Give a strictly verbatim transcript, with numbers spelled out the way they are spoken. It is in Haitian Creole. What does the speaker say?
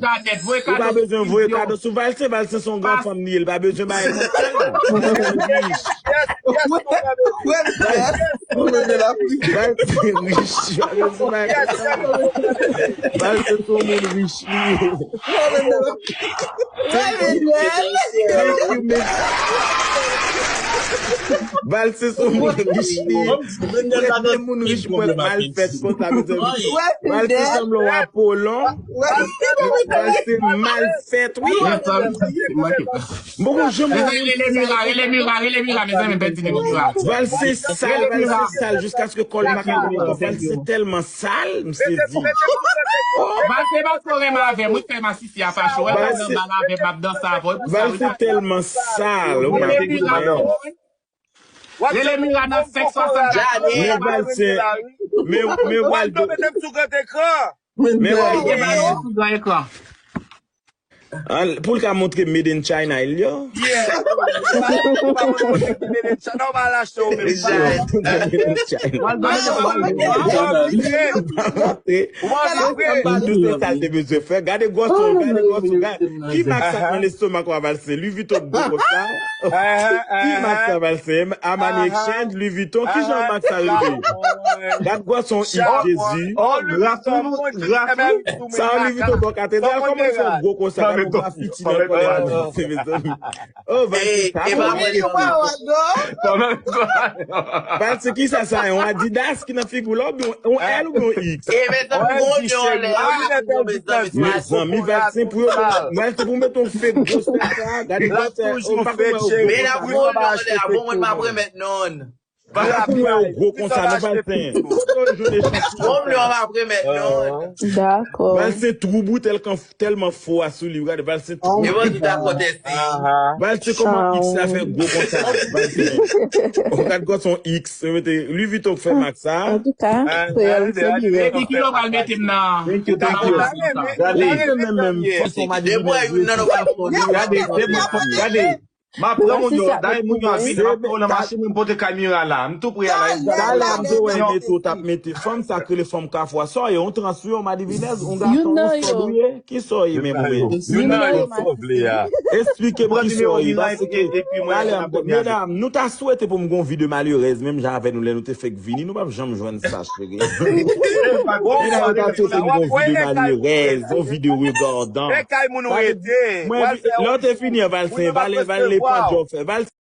Janet, voye kado. Ou pa bezwen voye kado sou Valse. Valse se yon gran fanm li ye, li pa bezwen bay moun. Valse rich. Valse se yon moun rich li ye. Thank you, Miss. Valse se yon moun rich li ye. Prèske moun rich mwen mal fèt konsa, mezanmi. Valse sanble yon Apolon. Valse mal fèt, wi. Mwen konn janm wè. Rele Mira, rele Mira, rele Mira, mezanmi, pèdi li, Mira. Valse sal, Valse sal, jiskaske kò l makak. Valse tèlman sal, m sezi. Valse pa tro renmen avè m, wi, fè masisi a fache. Wè, pa nan bal avè m, m ap danse avè w. Valse tèlman sal, ou pa konprann. Rele Mira nan senk swasannkat. Men Valse, men, men Waldo. Men Waldo. Pou l ka montre Made in China, il yo. Yeah. Made in China, ou pa al achte ou menm. Made in China. Ou pa montre. Ou pa montre. Tout se sa l te bezwen fè. Gade gwòs ou, gade gwòs ou, gade. Ki mak sa k nan lestomak ou a Valse? Louis Vuitton gwo konsa. Ki mak sa Valse? Armani Exchange, Louis Vuitton, ki jan mak sa rive? Gad gwòs on Yves Jezi. Sa yon Louis Vuitton bò katedral, kòman sa gwo konsa? Gad yon grafiti nan kò Valse, mezanmi. Oh, Valse, sa bon. Valse, ki sa sa, yon Adidas ki nan figi w la, oubyen yon L oubyen yon X? Mezanmi, Valse pou yo, Valse pou met yon fake gwosè sa, gade gwosè, ou pa konn wè yon gwo konsa, non, Valse. Kote w jwenn echantiyon sa? Valse twoubout, tèlman fo a sou li, gade, Valse twoubout. Valse kòman X la fè gwo konsa, Valse. Ou gad gwòs on X, mete Louis Vuitton k fè mak sa. Antouka, kreyòl se li ye. Epi ki lè w pral mete m nan? Thank you, thank you. Gade, menm, menm, fason m a devine. Gade, gade. M ap pran moun yo, dayè moun yo ap vini, m ap pran w nan machin, m pote kay Mira la. M tou pre a la. Talè m te wè mete w t ap mete fanm sa k rele fanm Kafou a. Sa w ye, yon trans ou ye, yon madivinèz, yon gason, yon sòd ou ye? Ki sa w ye menm ou menm? Youn nan yo sa w vle a. Esplike m ki sa w ye, paske talè m, medam, nou ta swete pou m gon vi de malerèz, menm jan avè nou lè nou te fèk vini, nou p ap janm jwenn sa, cheri. Medam, nou ta swete m gon vi de malerèz, yon vi de regardan. Mwen, lè w te fini an, Valse, Valse, Valse pran djòb fè. Valse